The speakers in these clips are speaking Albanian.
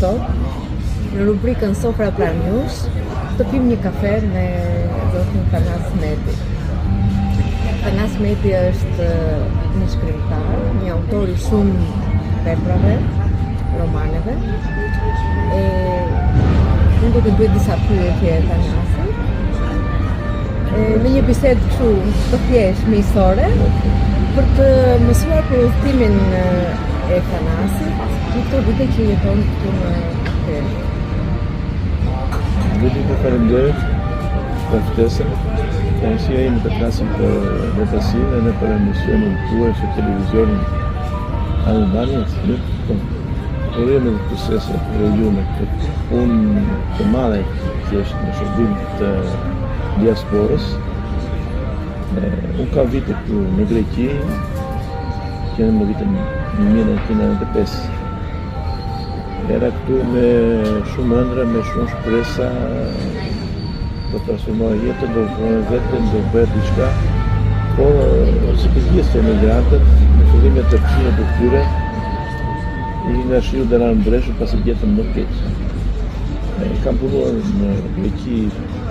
sot në rubrikën Sofra pranë jush të pimë një kafe me zotin Thanas Meti. Thanas Meti është një shkrimtar, një autor i shumë veprave, romaneve. E unë do të bëj disa pyetje Thanasit. E, në një bisedë kështu të thjeshtë miqësore për të mësuar për udhëtimin e Thanasit në këto vite që jeton këtu në Athinë. Gjithë faleminderit për ftesën. Kënaqësia ime të flasim për letërsinë edhe për emisionin tuaj që televizionin Albania, nuk po. Urime dhe suksese për ju në këtë punë të madhe që është në shërbim të diasporës. Unë kam vite këtu në Greqi, që në vitin 1995. Erdha këtu me shumë ëndrra, me shumë shpresa, do të transformoja jetën, do të bëja veten, do të bëja diçka, por si të gjithë emigrantët, në fillim të kthimit të tyre, i nga shiu dhe ranë breshër, pasi gjetën më keq. E, kam punuar në Greqi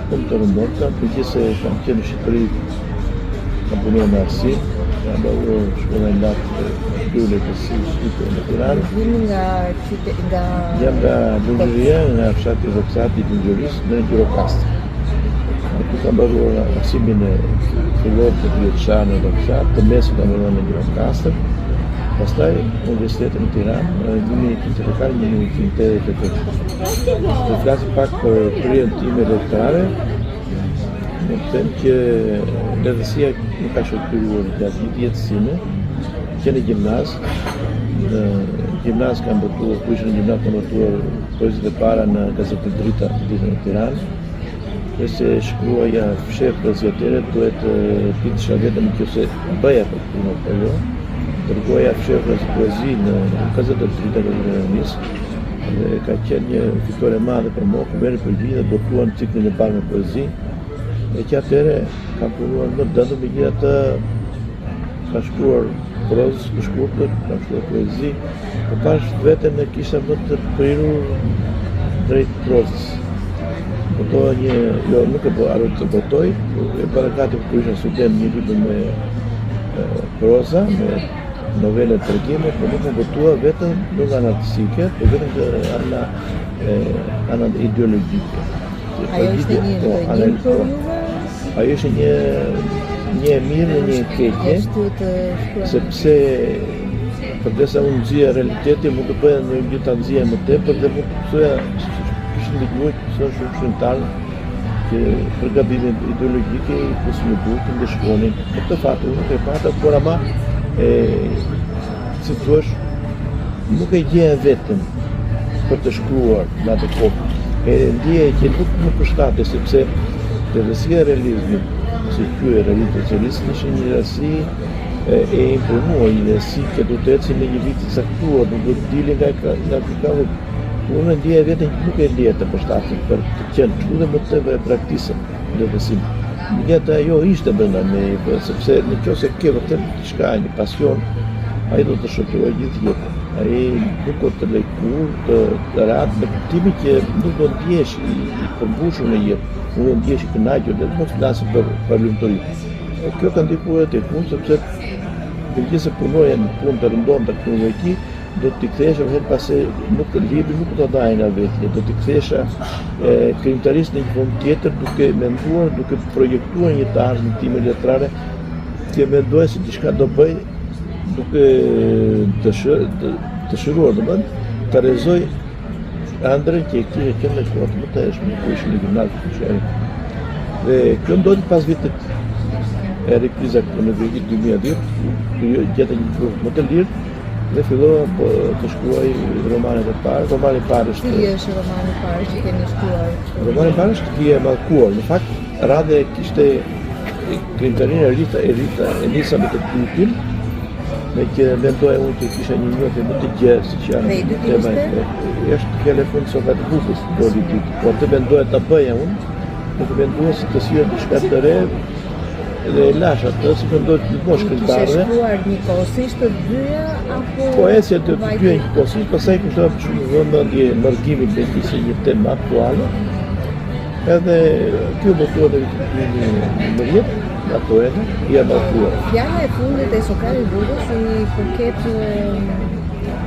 punë të rëndomta, megjithëse kam qenë në Shqipëri, kam punuar në arsim, kam mbaruar shkollën e lartë të letërsisë shqipe në Tiranë. Vini nga qyte, nga Jam nga Lunxhëria, nga fshati Dhoksat i Lunxhërisë në Gjirokastër. Aty kam mbaruar arsimin e fillor të vjeçar në Dhoksat, të mesin kam mbaruar në Gjirokastër. Pastaj Universitetin në Tiranë në 1984-1988. Të flasim pak për prirjen time letrare, mund të them që letërsia më ka shoqëruar gjatë gjithë jetës sime, që në gjimnaz, në gjimnaz kam botuar, ku isha në gjimnaz kam botuar poezitë e para në gazetën Drita, Drita në Tiranë, dhe se shkruaja fshehurazi atëherë, duhet të bindesha veten në qoftë se bëja për punë apo jo, dërgoja fshehurazi poezi në gazetën Drita, gazetën e Rinisë, dhe ka qenë një fitore e madhe për mua, ku merri përgjigje dhe botuan ciklin e parë me poezi, e që atëherë kam punuar më dëndër, megjithatë kam shkruar prozë të shkurtër, kam shkruar poezi, po pash veten e kisha më të prirur drejt prozës. Botova një, jo, nuk e bo, arrit të botoj, e bëra gati kur isha student një libër me e, proza, me novele tregime, por nuk u botua vetëm nuk nga ana artistike, por vetëm nga ana e, ana ideologjike. Ajo ishte një Po, ndërgjim ana- për po. juve? Ajo ishte një një e mirë dhe një e keqe, E shtyu të shkruani. sepse përderisa unë nxija realitetin, mund të bëja ndonjë gjë ta nxija më tepër dhe mund të pësoja, kishin ndikuar që pësoja shumë shkrimtarë që për gabime ideologjike i fusin në burg, i ndëshkonin. Për këtë fat unë nuk e pata, por ama e si thuash, nuk e gjeja veten për të shkruar në atë kohë. E ndjeja që nuk më përshtate sepse letërsia e realizmit, si quhej realizmi socialist, ishte një letërsi e, e imponuar, një letërsi që do të ecë në një vit të caktuar, nuk do të dili nga nga ky kallëp. Unë e ndjeja veten që nuk e ndjeja të përshtatshëm për të qenë kështu dhe më tepër e braktisëm letërsinë. Megjithatë ajo ishte brenda meje, po, sepse në qoftë se ke vërtet diçka, një pasion, ai do të shoqërojë gjithë jetën. Ai nuk do të lejë kurrë të, të rehat në kuptimin që nuk do ndjesh i, i përmbushur në jetë, nuk do ndjesh i kënaqur, dhe mos flasim për për lumturi. E kjo ka ndikuar edhe tek unë sepse megjithëse punoja në punë të rëndomta këtu në Greqi, do t'i kthehesha vërtet pasi nuk libri nuk do ta daja nga vetja, do t'i kthehesha e krijimtarisë në një formë tjetër duke menduar, duke projektuar një të ardhme time letrare që mendoja se diçka do bëj duke dëshiruar, dëshiruar domethënë, të realizoj ëndrrën që e kisha që në kohë më të hershme, kur isha në gjimnaz, kur isha Dhe kjo ndodhi pas vitit erdhi kriza këtu në Greqi 2010, ku gjeta një kohë më të lirë dhe fillova po, të shkruaj romanet e parë. Romani i parë është Cili është romani i parë që keni shkruar? Romani i parë është Hija e mallkuar. Në fakt, radhe kishte krijimtarinë e rita, e rita, e nisa me të dytin, me që mendoja unë që kisha një njohje më të gjerë si që janë Dhe i dyti tema ishte? e- është fjala e fundit sofra e bukës, doli i dyti. Po të mendoja ta bëja unë, duke menduar se të sjell diçka të re. Dhe e lashë atë, si mendoj gjithmonë shkrimtarëve. Kishe shkruar njëkohësisht të dyja apo Po ecja të dyja njëkohësisht, pastaj kushtova më shumë vëmendje mërgimit meqë ishte një temë aktuale. Edhe kjo u botua në vitin 2011, nga Toena, i amarkuar. Fjala e fundit e Sokratit Bubës i përket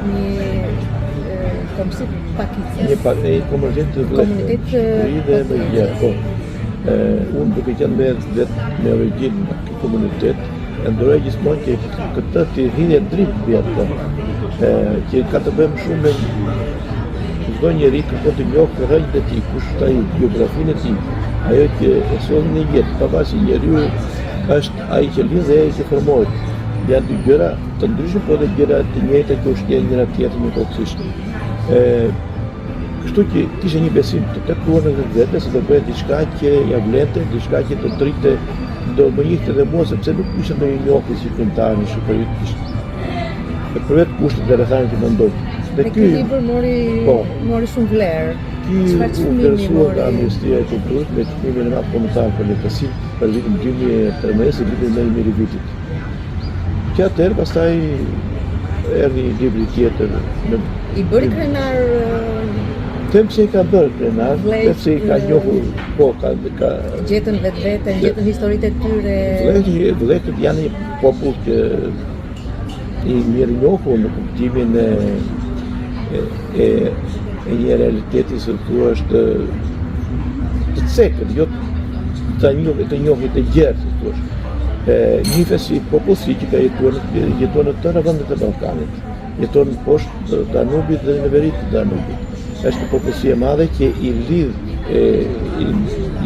një kombësi pakice. Një pak e komunitet të vllehëve. Komunitet të dhe më gjerë, po. Unë duke qenë me vetë me origjinë nga ky komunitet, ëndërroja gjithmonë që këtë t'i hidhja dritë mbi atë, që ka të bëjë më shumë me çdo njeri kërkon të njohë rrënjët e tij, kush është ai, biografinë e tij, ajo që e solli në jetë, pavarësisht njeriu është ai që lind dhe ai që formohet. Janë dy gjëra të ndryshme, por edhe gjëra të njëjta që ushqejnë njëra tjetrën njëkohësisht. Ë Kështu që kisha një besim të tepruar në vetvete se do bëja diçka që ia vlente, diçka që do drite, do më njihte dhe mua sepse nuk isha ndonjë njohje si shkrimtar në Shqipëri. E për vetë kushtet dhe rrethanat që më ndoqën. Dhe ky libër mori po, mori shumë vlerë. Ky u vlerësua nga Ministria e Kulturës me çmimin e madh kombëtar për letërsi për vitin 2013 si libri më i mirë i vitit. Që atëherë pastaj erdhi një libri tjetër në I bëri krenar Them se i ka bërë krenar, sepse i ka njohur, po ka ka gjetën vetveten, gjetën historitë e tyre. Vllehët, vllehët janë një popull që i mirënjohur në kuptimin e e e, e një realiteti se thua është të cekët, jo të njohur të njohur të gjerë, si thua. Njihet si popullsi që ka jetuar në jetuar në tërë vendet e Ballkanit. Jeton poshtë Danubit dhe në veri të Danubit. Është një popullsi e madhe që i lidh e, i,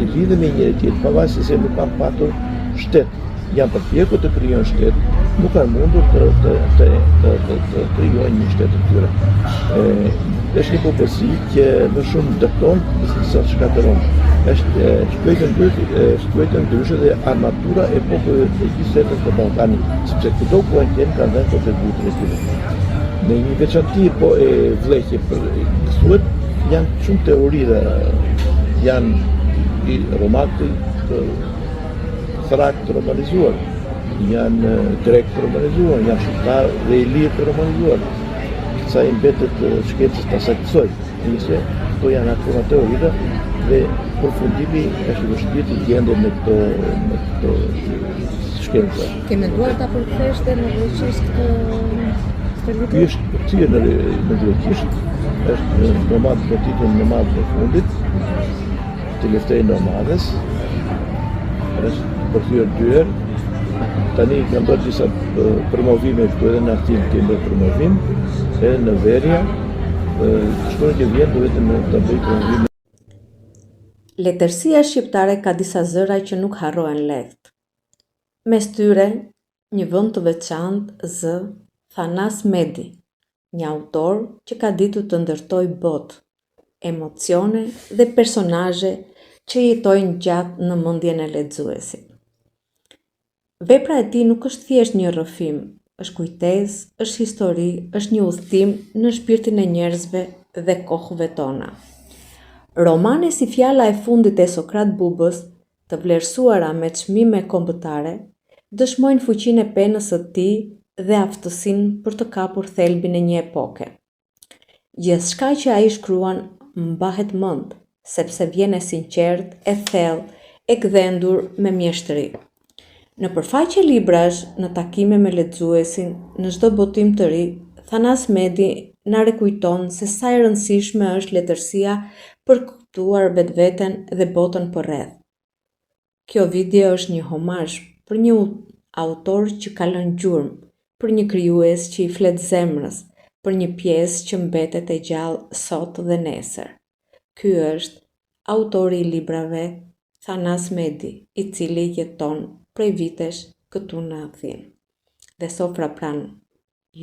i lidh me njëri tjetrin, pavarësisht se nuk kanë patur shtet. Janë përpjekur të krijojnë shtet, nuk kanë mundur të të të të, të, të krijojnë një shtet të tyre. E, është një popullsi që më shumë ndërton se sa shkatërron. Është shkruajtur ndryshe, shkruajtur ndryshe dhe armatura e popullit të gjithë shteteve të Ballkanit, sepse kudo ku kanë qenë kanë dhënë kontributin e tyre. Në një veçanti po e vllehë për thuhet janë shumë teori dhe janë i romakë të thrakë të romanizuar, janë grekë të romanizuar, janë shqiptarë dhe ilirë të romanizuar. Sa i mbetet shkencës ta saktësojë. Nëse këto janë akoma teorira dhe përfundimi është i vështirë të gjendet në këto në këto shkenca. Ke menduar ta përkthesh dhe në greqisht këtë këtë libër? Ky është përkthyer në në greqisht, është nomad me titullin Nomadët e fundit, Τελευταίοι νομάδες, është përkthyer dy herë. Tani kam bërë disa promovime këtu edhe në Athinë kemi bërë promovim, edhe në Veria, të shtunën që vjen do vetëm të bëj promovim. Letërsia shqiptare ka disa zëra që nuk harrohen lehtë. Mes tyre, një vend të veçantë zë Thanas Medi, një autor që ka ditur të ndërtojë botë, emocione dhe personazhe që jetojnë gjatë në mendjen e lexuesit. Vepra e tij nuk është thjesht një rrëfim, është kujtesë, është histori, është një udhëtim në shpirtin e njerëzve dhe kohëve tona. Romane si Fjala e fundit e Sokrat Bubës, të vlerësuara me çmime kombëtare, dëshmojnë fuqinë e penës së tij dhe aftësinë për të kapur thelbin e një epoke. Gjithçka që ai shkruan mbahet mend, sepse vjen e sinqertë, e thellë, e gdhendur me mjeshtëri. Nëpër faqe librash, në takime me lexuesin, në çdo botim të ri, Thanas Medi na rikujton se sa e rëndësishme është letërsia për të kuptuar vetveten dhe botën përreth. Kjo video është një homazh për një autor që ka lënë gjurmë, për një krijues që i flet zemrës, për një pjesë që mbetet e gjallë sot dhe nesër. Ky është autori i librave Thanas Medi, i cili jeton prej vitesh këtu në Athinë. Dhe sofra pranë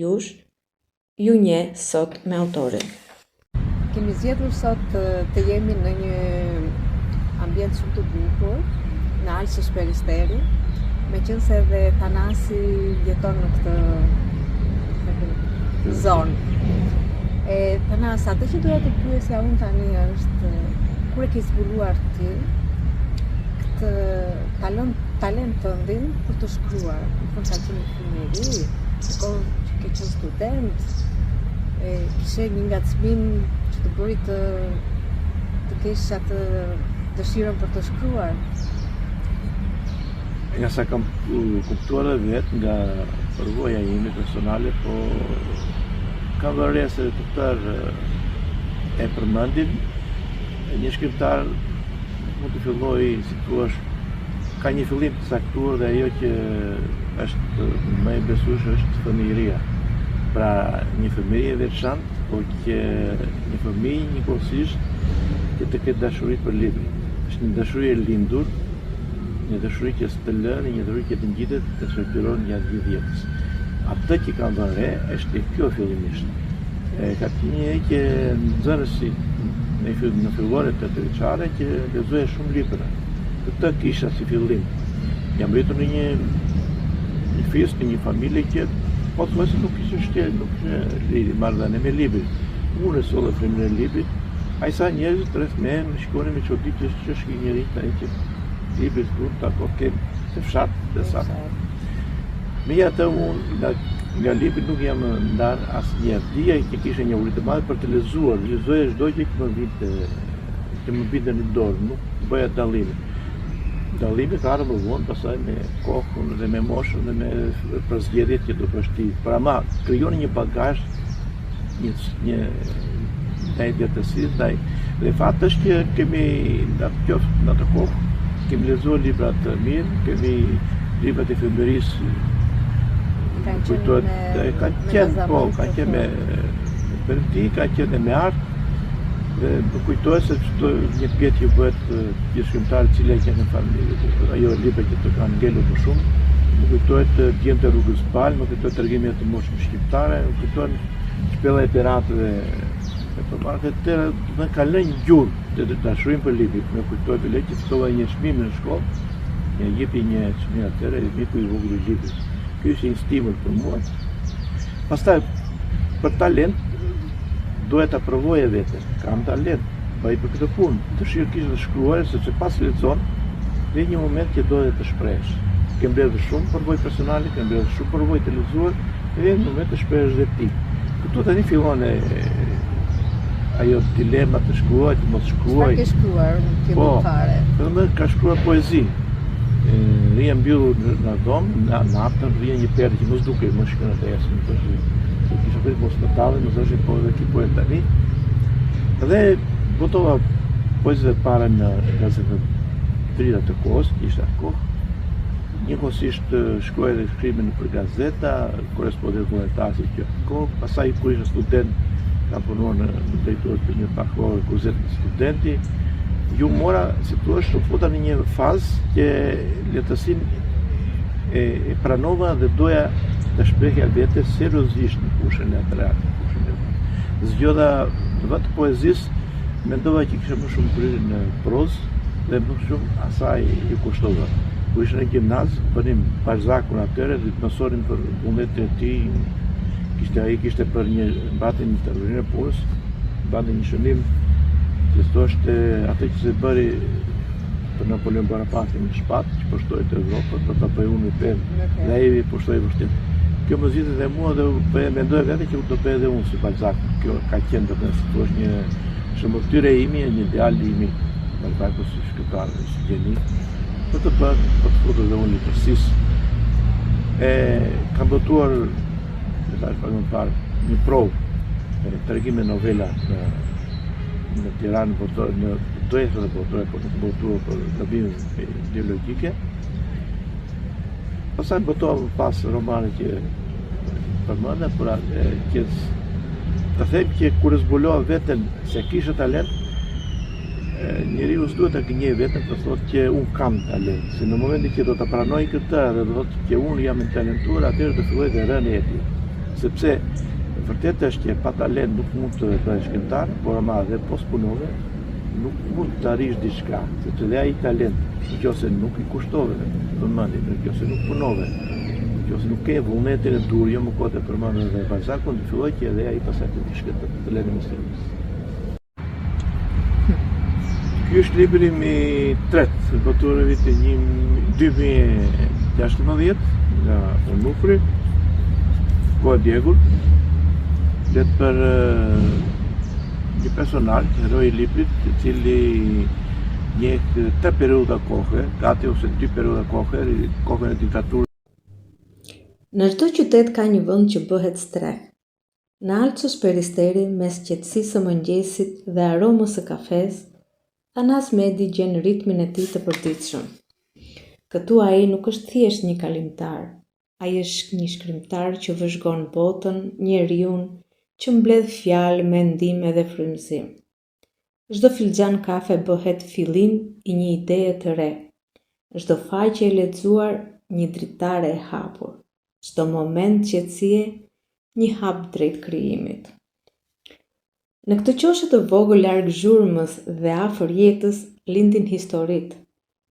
jush ju njeh sot me autorin. Kemi zgjedhur sot të jemi në një ambient shumë të bukur, në Alsos Peristeri, meqenëse edhe Thanasi jeton në këtë zonë. E, Thanas, atë që doja të pyesja unë tani është, kur e ke zbuluar ti këtë talent? Talent, talent tëndin për të shkruar. Domethënë ka qenë në fëmijëri, në kohën që ke qenë student, e kishe një ngacmim që të bëri të të kesh atë dëshirën për të shkruar. Nga sa kam kuptuar edhe vetë nga përvoja ime personale, po kam vënë re se të tërë e përmendin, një shkrimtar mund të fillojë, si thua, ka një fillim të caktuar dhe ajo që është më e besueshme është fëmijëria. Pra, një fëmijëri e veçantë, por që një fëmijë njëkohësisht që të ketë dashuri për librin. Është një dashuri e lindur, një dashuri që s'të lë, një dashuri që të ngjitet të shoqëron gjatë gjithë jetës. Atë që kam vënë re është kjo fillimisht. E ka qenë një që nxënësi në fill në fillore tetëvjeçare që lexoja shumë libra. Këtë kisha si fillim. Jam rritur në një një fis, në një familje që pothuajse nuk kishte shkel, nuk kishte lidhje marrëdhënie me librin. Unë e solla frymën e librit, aq sa njerëzit rreth meje më shikonin me çudi që ç'është ky njeri tani që librit kur ta ke të fshat dhe sa. Megjithatë unë nga, nga libri nuk jam ndarë asnjëherë. Dija që kisha një uri të madhe për të lexuar, lexoja çdo gjë që më vinte, që më binte në dorë, nuk bëja dallime. Dallimi ka ardhur më vonë, pastaj me kohën dhe me moshën dhe me përzgjedhjet që do bësh ti. Por ama krijon një bagazh një një ndaj letërsisë, ndaj dhe fat është që kemi në atë qoftë në atë kohë kemi lexuar libra të mirë, kemi librat e fëmijërisë kanë qenë me kanë qenë po, kanë qenë me perëndi, kanë qenë me art dhe më kujtohet se çdo një pyetje që bëhet një shkrimtar i cili qenë në familje, ajo libra që të kanë ngelur më shumë, më kujtohet Djemtë e rrugës Bal, më kujtohet tregime të moçme shqiptare, më kujtohen Shpella e piratëve e për marrë të tëra, më ka lënë një gjurmë të të dashurinë për librin, më kujtohet bile që fitova një çmim në shkollë, më jepi një çmim atëherë, miku i vogël i librit. Ky ishte një stimul për mua. Pastaj për talent doja ta provoja veten. Kam talent, bëj për këtë punë. Dëshirë kisha të shkruaj sepse pasi lexon, vjen një moment që do edhe të shprehesh. Ke mbledhur shumë përvojë personale, ke mbledhur shumë përvojë të lexuar, dhe vjen një moment të shprehesh dhe ti. Këtu tani fillon e ajo dilema të shkruaj, të mos shkruaj. Çfarë ke shkruar në fillim po, fare? Po, më kam shkruar poezi. Rrija mbyllur në, në dhomë, në natën, rrija një perde që mos dukej, më shkënë të esë, më thoshin, se kisha frikë mos më tallin, më thoshin po edhe ki poet tani. Dhe botova poezitë e para në gazetën Drita të kohës, që ishte atë kohë. Njëkohësisht shkruaj edhe shkrime nëpër gazeta, korrespondent vullnetar si që atë kohë. Pastaj kur isha student, kam punuar në, në drejtuar për një pak kohë gazetën Studenti. Ju mora, si thua, u futa në një fazë që letërsinë e, e pranova dhe doja të shprehja veten seriozisht në fushën letrare, në fushën e zgjodha në vend të poezisë, mendova që kisha më shumë prirje në prozë dhe më shumë asaj i kushtova. Kur isha në gjimnaz, bënim Balzakun atëherë dhe mësonim për vullnetin e tij, kishte ai kishte për një mbante një tavolinë e punës, mbante një shënim që thoshte atë që s'e bëri për Napoleon Bonaparte me shpatë që pushtoi të Evropën, do ta bëj unë me penë dhe ai e pushtoi vërtet. Kjo më nxiti dhe mua dhe bëj mendoja vete që do bëj edhe unë si Balzak. Kjo ka qenë do të thuash një shëmbëlltyrë e imi, një ideal imi, Balzaku si shkrimtar dhe si gjeni, për të bërë, për të futur dhe unë letërsisë. E kam botuar, e thashë pak më parë, një provë, tregime novela në në Tiranë botohet në doja të botohet, por nuk botua për gabime ideologjike. Pastaj botova më pas romane që përmenda, por e, që të them që kur e zbulova veten se kisha talent, njeriu s'duhet ta gënjejë veten të thotë që unë kam talent, se në momentin që do ta pranoj këtë dhe do thotë që unë jam i talentuar, atëherë do fillojë dhe rënia e tij. Sepse vërtet është që pa talent nuk mund të bëhesh shkrimtar, por ama dhe po s'punove, nuk mund të arrish diçka, sepse dhe ai talent, në qoftë se nuk i kushtove vëmendje, në qoftë se nuk punove, në qoftë se nuk ke vullnetin e duhur, jo më kot e përmendëm edhe Balzakun, do fillojë që edhe ai pastaj të të shkretë, të lënë misteris. Ky është libri im i tretë, botuar në vitin 2016 nga Onufri, Kohë e djegur, flet për një personazh, heroi i librit, i cili njeh tre periudha kohe, gati ose dy periudha kohe, kohën e diktaturës. Në çdo qytet ka një vend që bëhet strehë. Në Alsos Peristeri, mes qetësisë së mëngjesit dhe aromës së kafesë, Thanas Medi gjen ritmin e tij të përditshëm. Këtu ai nuk është thjesht një kalimtar, ai është një shkrimtar që vëzhgon botën, njeriun, që mbledh fjalë, mendime dhe frymëzim. Çdo filxhan kafe bëhet fillim i një ideje të re, çdo faqe e lexuar një dritare e hapur, çdo moment qetësie një hap drejt krijimit. Në këtë qoshe të vogël larg zhurmës dhe afër jetës lindin historitë.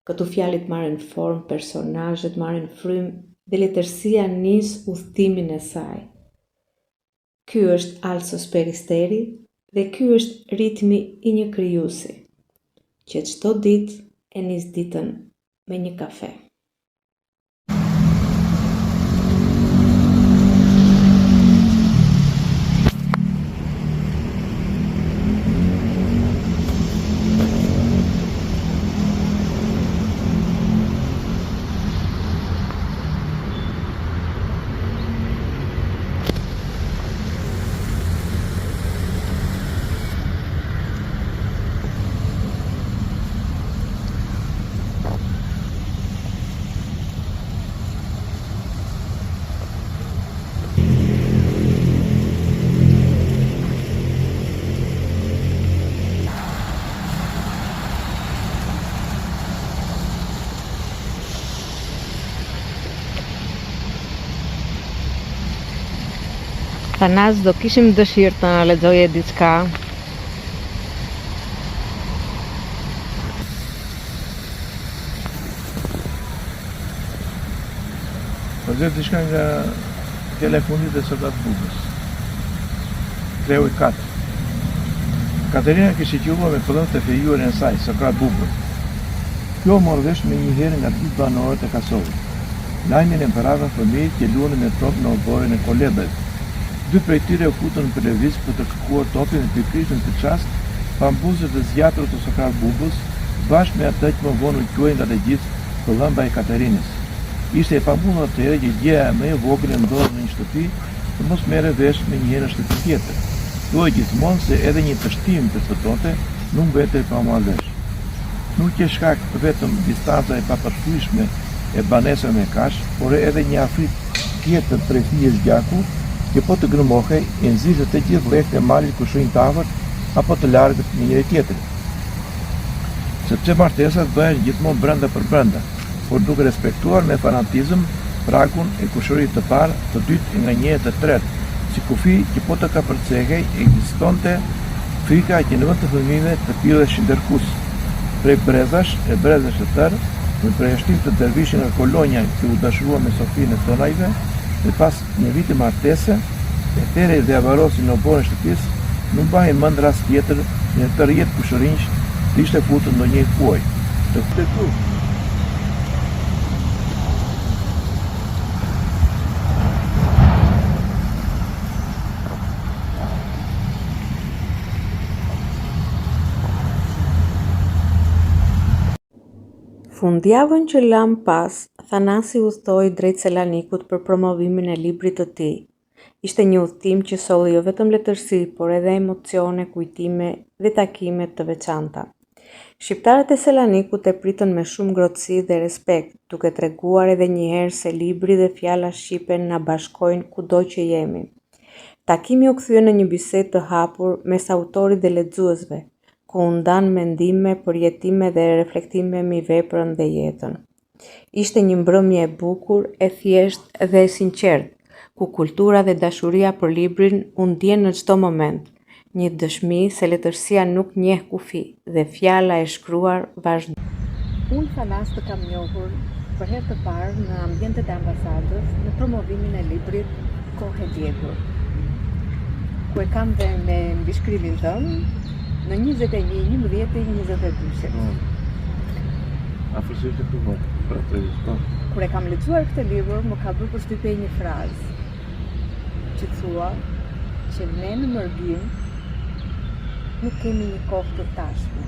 Këtu fjalët marrin formë, personazhet marrin frymë dhe letërsia nis udhëtimin e saj. Ky është Alsos Peristeri dhe ky është ritmi i një krijuesi, që çdo ditë e nis ditën me një kafe. Thanas, do kishim dëshirë të na lexoje diçka. Po lexoj diçka nga fjala e fundit e Sokrat Bubës. Kreu i katërt. Katerina kishte qëlluar me pëllëmbë të fejuarin e saj, Sokrat Bubën. Kjo u mor vesh menjëherë nga të gjithë banorët e Kasollit. Lajmin e përhapën fëmijët që luanin me top në oborrin e Kolebajve. Dy prej tyre u futën në Perlevis për të kërkuar topin dhe pikërisht në këtë çast panë buzët e zgjatura të Sokrat Bubës bashkë me atë që më vonë u quajt nga të gjithë Pëllëmba e Katerinës. Ishte e pamundur atëherë që gjëja më e vogël e ndodhur në një shtëpi të mos merrej vesh menjëherë në shtëpinë tjetër. Thuhej gjithmonë se edhe një tështimë të shpëtonte, nuk mbetej pa u marrë vesh. Nuk qe shkak vetëm distanca e papërfillshme e banesave me kashtë, por edhe një afri tjetër prej fijesh gjaku, që po të gërmohej, i nxirrte të gjithë vllehtë e malit kushërinj të afërt apo të largët me njëri-tjetrin. Sepse martesat bëheshin gjithmonë brenda për brenda. por duke respektuar me fanatizëm pragun e kushëririt të parë, të dytë e nganjëherë të tretë, si kufi që po të kapërcehej ekzistonte frika që në vend të fëmijëve të pilleshin derrkuc. Prej brezash e brezash të tërë, me përjashtim të Dervishit nga Kolonja që u dashurua me Sofinë e Tonajve dhe pas një viti martese, e theri dhe e varrosi në oborrin e shtëpisë, nuk mbahej mend rast tjetër që në këtë rrjet kushërinjsh të ishte futur ndonjë i huaj. Të këtu. Fundjavën që lamë pas, Thanasi udhëtoi drejt Selanikut për promovimin e librit të tij. Ishte një udhëtim që solli jo vetëm letërsi, por edhe emocione, kujtime dhe takime të veçanta. Shqiptarët e Selanikut e pritën me shumë ngrohtësi dhe respekt, duke treguar edhe një herë se libri dhe fjala shqipe na bashkojnë kudo që jemi. Takimi u kthye në një bisedë të hapur mes autorit dhe lexuesve, ku u ndanë mendime, përjetime dhe reflektime mbi veprën dhe jetën. Ishte një mbrëmje e bukur, e thjeshtë dhe e sinqertë, ku kultura dhe dashuria për librin u ndjenë në çdo moment, një dëshmi se letërsia nuk njeh kufi dhe fjala e shkruar vazhdon. Unë Thanas të kam njohur për herë të parë në ambientet e ambasadës në promovimin e librit Kohë e djegur, ku e kam dhe me mbishkrimin tënd. Në 21 11 22. Mm. Afërsisht e po, pra të po. Kur e kam lexuar këtë libër, më ka bërë përshtypje një frazë që thua që ne në mërgim nuk kemi një kohë të tashme,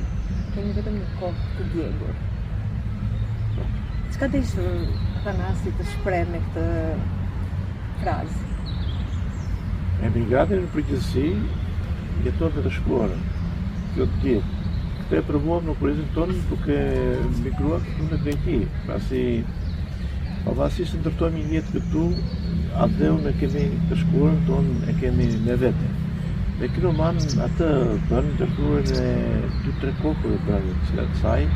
kemi vetëm një kohë të djegur. Çka deshi Thanasi të shpreh me këtë frazë? Emigranti në përgjithësi jeton të të shkuarën. Kjo të dihet. Këtë e provuam në kurrizin tonë duke migruar këtu në Greqi, pasi pavarësisht se ndërtojmë një jetë këtu, atdheun e kemi të shkuarën tonë e kemi me vete. Dhe ky roman atë bën ndërthurjen e dy tre kohëve brenda të cilat saj,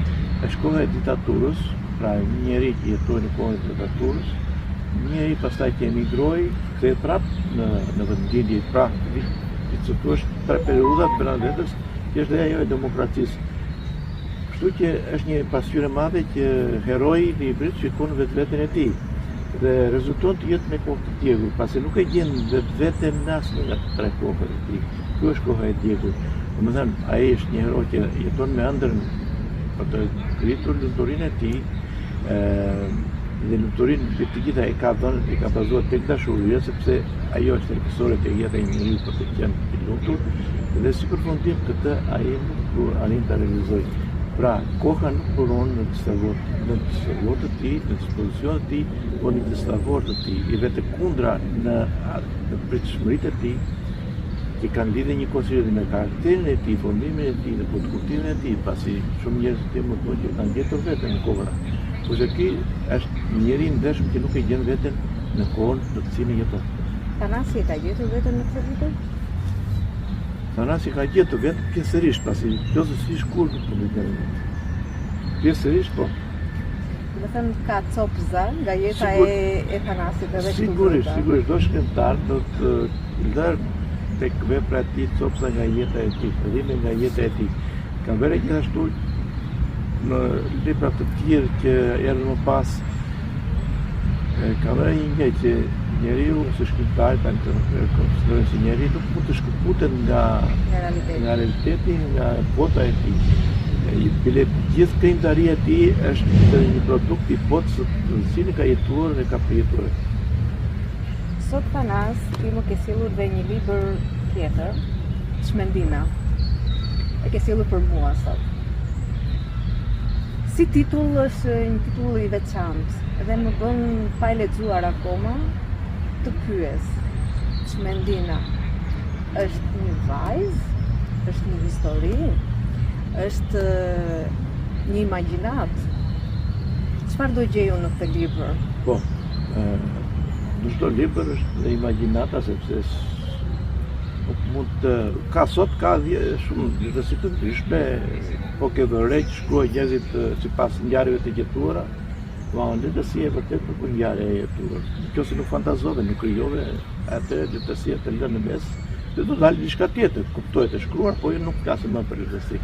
është koha e diktaturës, pra një njeri që jetoi në kohën e diktaturës, një njeri pastaj që emigroi, kthehet prapë në në vendlindje, pra ti të thuash tre periudha brenda vetes, që është dhe ajo e demokracisë. Kështu që është një pasqyrë e madhe që heroi i librit shikon vetveten e tij dhe rezulton të jetë me kohë të djegur, pasi nuk e gjen vetveten në asnjë nga të tre kohët e tij. Kjo është koha e djegur. Domethënë, ai është një hero që jeton me ëndrrën për të rritur lumturinë e tij, ë dhe lumturinë mbi të gjitha e ka dhënë, e ka bazuar tek dashuria, sepse ajo është thelbësore te jeta e njeriut për të qenë i lumtur dhe si përfundim këtë ai nuk arrin ta realizojë. Pra, koha nuk buron në disfavor, në disfavor të tij, në dispozicion të tij, por në disfavor të tij. I vete kundra në, në pritshmëritë e tij, që kanë lidhje njëkohësisht edhe me karakterin e tij, formimin e tij dhe botëkuptimin e tij, pasi shumë njerëz të tjerë më thonë që kanë gjetur veten në kohëra. Kurse ky është një njeri i ndershëm që nuk e gjen veten në kohën në të cilën jeton. Thanasi e ka gjetur veten në këtë libër? Thanasi ka gjetur veten pjesërisht, pasi plotësisht kurrë nuk mund të gjejë veten. Pjesërisht po. Domethënë ka copëza nga jeta Sigur, e, e Thanasit edhe këtu Sigurisht, sigurisht, çdo shkrimtar do të lërë tek vepra e tij copëza nga jeta e tij, thellime nga jeta e tij. Kam vënë re gjithashtu në libra të tjerë që erdhën më pas, kam vënë re një gjë që njeriu ose shkrimtari tani të konsiderojnë si njeri nuk mund të shkëputet nga nga realiteti, nga realiteti, nga bota e tij. Bile gjithë krijimtaria e tij është një produkt i botës në të cilën ka jetuar dhe ka përjetuar. Sot Thanas, ti më ke sjellur dhe një libër tjetër, Çmendina. E ke sjellur për mua sot. Si titull është një titull i veçantë dhe më bën pa e lexuar akoma të pyes. Çmendina është një vajzë, është një histori, është një imagjinatë. Çfarë do gjej unë në këtë libër? Po, në çdo libër është dhe imagjinata sepse nuk mund të ka sot ka dhe shumë letërsi të ndryshme, po ke vënë re që shkruajnë njerëzit sipas ngjarjeve të jetuara, po letërsia e vërtetë nuk është ngjarje e jetuar. Në qoftë se nuk fantazove, nuk krijove, atëherë letërsia të lë në mes dhe do dalë diçka tjetër, kuptohet e shkruar, po jo nuk flasim më për letërsi.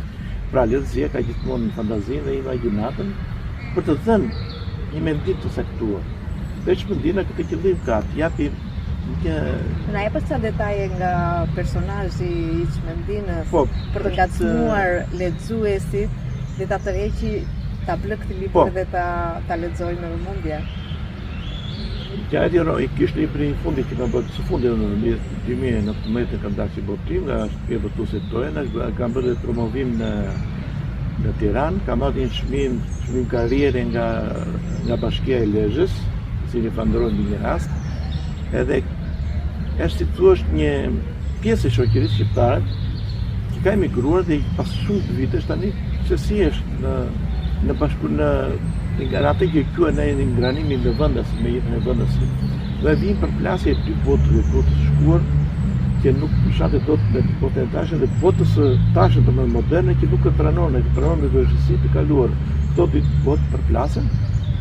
Pra letërsia ka gjithmonë fantazinë dhe imagjinatën për të dhënë një mendim të caktuar. Dhe Çmendina këtë qëllim ka, të japi një Na jep ca detaje nga personazhi i Çmendinës po, për të ngacmuar lexuesit dhe ta tërheqi ta blë këtë libër po. dhe ta ta lexojë me vëmendje. Ja edhe ro, ky është libri i fundit që kam bërë, së fundi në 2019 kam dalë si botim nga shtëpia botuese Toena, kam bërë dhe promovim në në Tiranë, kam marrë një çmim, çmim karriere nga nga Bashkia e Lezhës, i cili falënderoj në një rast. Edhe është si thua një pjesë e shoqërisë shqiptare që ka emigruar dhe pas shumë vitesh tani se si është në në bashku në në atë që quhet në ingranimi me vendas, me jetën e vendasit. Dhe vijnë përplasje e dy botëve, botës së shkuar që nuk përshatet dot me botën e tashme dhe botës së tashme të më moderne që nuk e pranon, e pranon me vështirësi të kaluar. Këto dy botë përplasen,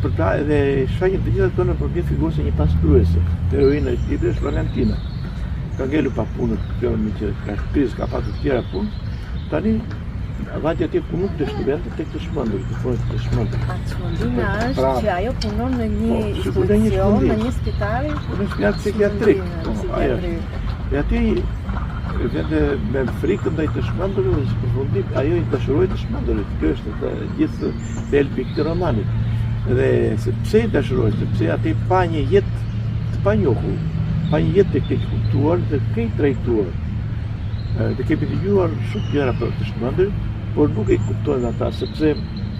përpla edhe shfaqen të gjitha këto nëpërmjet figurës së një pastruese. Heroina e librit është Valentina. Ka ngelur pa punë kjo me që ka krizë, ka patur të tjera punë. Tani vajti atje ku nuk desh të vente tek të çmendurit, të punojë të çmendurit. A çmendina është pra, që ajo punon në një po, institucion, në një spital, po, në spital psikiatrik. Po, ajo. Dhe aty vente me frikë ndaj të çmendurve dhe si përfundim ajo i dashuroi të çmendurit. Kjo është dhe gjithë thelbi i këtij romani. Dhe se pse i dashuroi, sepse aty pa një jetë të panjohur, pa një jetë të keqkuptuar dhe keqtrajtuar. Dhe kemi dëgjuar shumë gjëra për të çmendurit, por nuk i kuptojmë ata, sepse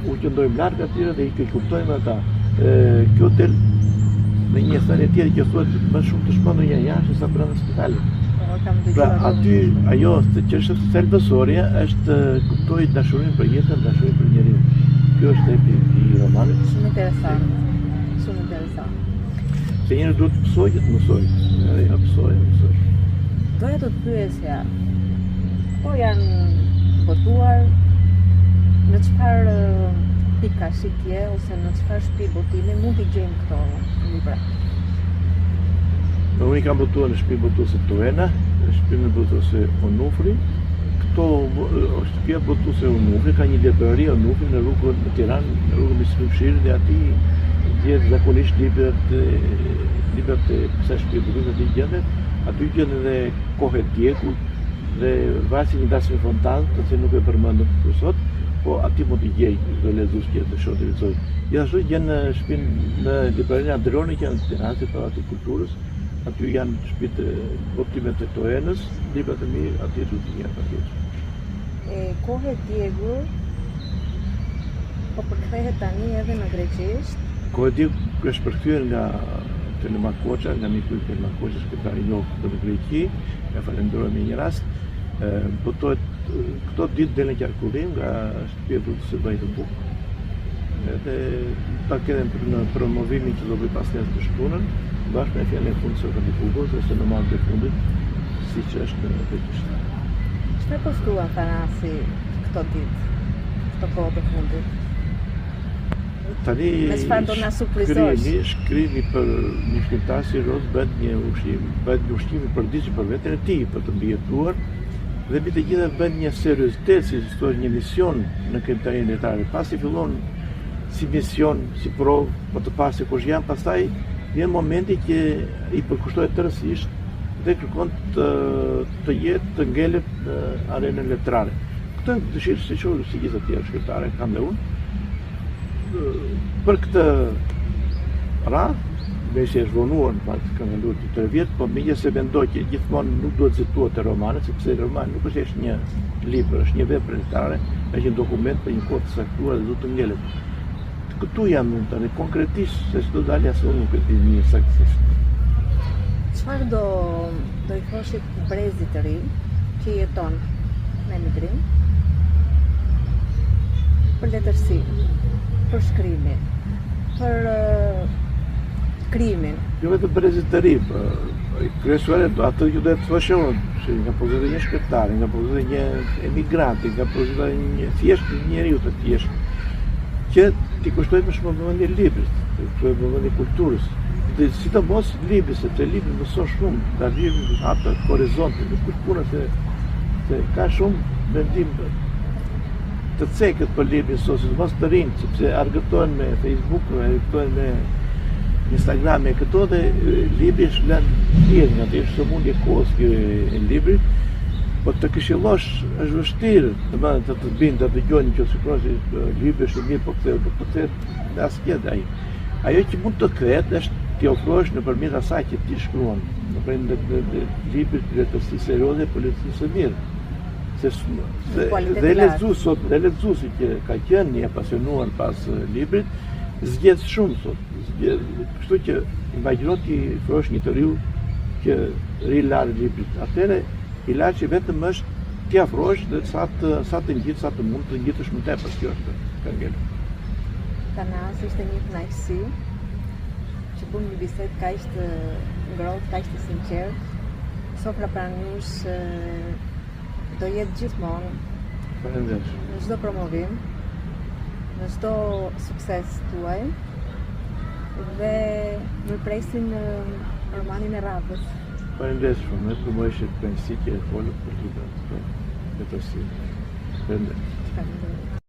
u qëndrojmë larg atyre dhe i keqkuptojmë ata. E, kjo del në një thënie tjetër që thuhet më shumë të çmendur janë jashtë se sa brenda spitalit. Po, kam Pra dëgjuar aty ajo që është thelbësorja është të kuptojë dashurinë për jetën, dashurinë për njeriun. Kjo është thelbi i romanit. Shumë interesant. Shumë interesant. Se njeriu duhet të mësojë që të mësojë. Edhe jo mësoj, mësoj. Doja të të pyesja, këto janë botuar në çfarë pika shitje ose në çfarë shtëpi botimi mund t'i gjejmë këto libra? Unë i kam botuar në shtëpi botuese Toena, në shtëpinë botuese Onufri. Këto shtëpia botuese Onufri ka një librari Onufri në rrugën në Tiranë, në rrugën Myslym Shyri dhe aty gjendet zakonisht librat librat e kësaj shtëpie botuese aty gjendet. Aty gjendet edhe Kohë e djegur dhe Vrasja e një dasme fontanë, të cilën nuk e përmendëm për sot, po aty mund t'i gjejë çdo lexues që dëshiron të lexojë. Gjithashtu gjen në shtëpinë në librarinë Andreoni që janë në Tiranë, si Pallati i Kulturës, aty janë shtëpitë botimet e Toenës, librat e mi aty do t'i gjejnë patjetër. E kohë e djegur po përkthehet tani edhe në greqisht. Kohë e djegur është përkthyer nga Telemak Koça, nga miku im Telemak Koça, shkrimtar i njohur këtu në Greqi, e falenderoj me një rast. Botohet këto ditë del në qarkullim nga shtëpia botuese By the Book. Edhe ta ketë për në promovimin që do bëj pas nesër të shtunën, bashkë me fjalën e fundit së Sokrat Bubos ose Nomadët e fundit, siç është në greqisht. Çfarë po shkruan Thanasi këto ditë, këto kohë të fundit? Tani Me çfarë do na surprizosh? Shkrimi, shkrimi për një shkrimtar serioz bëhet një ushqim, bëhet një ushqim i përditshëm për veten e tij, për të mbijetuar dhe mbi të gjitha bëhet një seriozitet, si thua, një mision në krijimtarinë letrare. Pasi fillon si mision, si provë, për të parë se kush jam, pastaj vjen momenti që i përkushtohet tërësisht dhe kërkon të të jetë të ngelet në arenën letrare. Këtë dëshirë si shumë si gjithë të tjerë shkrimtarë kam dhe unë. Për këtë radhë, meqë është vonuar në fakt kam menduar të 3 vjet, po megjithëse mendoj që gjithmonë nuk duhet nxituar te romanet, sepse romani nuk është thjesht një libër, është një vepër letrare, është një dokument për një kohë të caktuar dhe duhet të ngelet. Këtu jam unë tani konkretisht se ç'do dalë as unë nuk e di mirë saktësisht. Çfarë do do i thoshit brezit të ri që jeton në emigrim për letërsinë, për shkrimin, për krijimin. Jo vetëm brezit të ri, po kryesore ato që do të thosha unë, që nga pozita e një shkrimtari, nga pozita e një emigranti, nga pozita e një thjesht një njeriu të thjeshtë, që t'i kushtojë më shumë vëmendje librit, t'i kushtojë vëmendje kulturës, dhe sidomos librit, sepse libri mëson shumë, nga libri të hapet horizonti, nuk është puna se, se ka shumë mendim të cekët për librin sot, sidomos të rinjtë, sepse argëtohen me Facebook, argëtohen me Instagram e këto dhe libri është lënë tjetër, nga të është sëmundje kohës kjo e librit, po të këshillosh është vështirë, domethënë të të bind, të dëgjojnë që si se libri është i mirë, po kthehet, po kthehet në asgjë ai. Ajo që mund të kthehet është t'i ofrohesh nëpërmjet asaj që ti shkruan, nëpërmjet librit, letërsisë serioze, po letërsisë së mirë. Se, se dhe lexuesi sot, dhe lexuesi që ka qenë i apasionuar pas librit, zgjedh shumë sot, zgjedh, kështu që imagjino t'i ofrosh një të riu që rri larg librit. Atëherë ilaçi vetëm është t'i afrohesh dhe sa të sa të ngjit, sa të mund të ngjitesh më tepër, kjo është ka ngelur. Thanas ishte një kënaqësi që bëmë një bisedë kaq të ngrohtë, kaq të sinqertë. Sofra pranë jush do jetë gjithmonë. Faleminderit. Në çdo promovim, në çdo sukses tuaj dhe mirëpresim në romanin e radhës. Faleminderit shumë, edhe për mua ishte kënaqësi që e folëm për librat, për letërsinë. Faleminderit. Faleminderit.